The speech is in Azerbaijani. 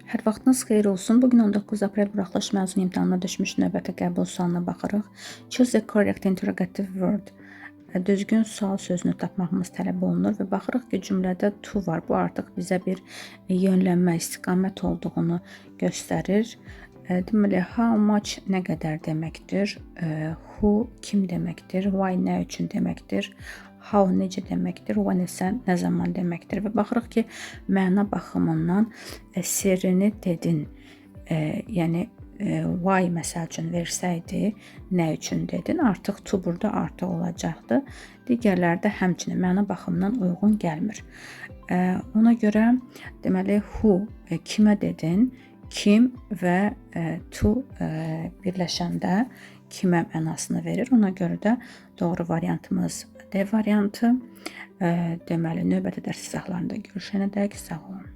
Hər vaxtınız xeyir olsun. Bu gün 19 aprel buraxılış məzun imtahanına düşmüş növbəti qəbul sualına baxırıq. Choose the correct interrogative word. Düzgün sual sözünü tapmağımız tələb olunur və baxırıq ki, cümlədə to var. Bu artıq bizə bir yönlənmə, istiqamət olduğunu göstərir. Deməli, how much nə qədər deməkdir, who kim deməkdir, why nə üçün deməkdir, how necə deməkdir, when isə nə zaman deməkdir. Və baxırıq ki, məna baxımından sirrini dedin, yəni why məsəl üçün versəydi, nə üçün dedin, artıq to burada artıq olacaqdı. Digərləri də həmçinin məna baxımından uyğun gəlmir. Ona görə deməli who kimə dedin, kim və to birləşəndə kimə mənasını verir. Ona görə də doğru variantımız D variantı. Deməli, növbəti dərs izahlarında görüşənədək sağ olun.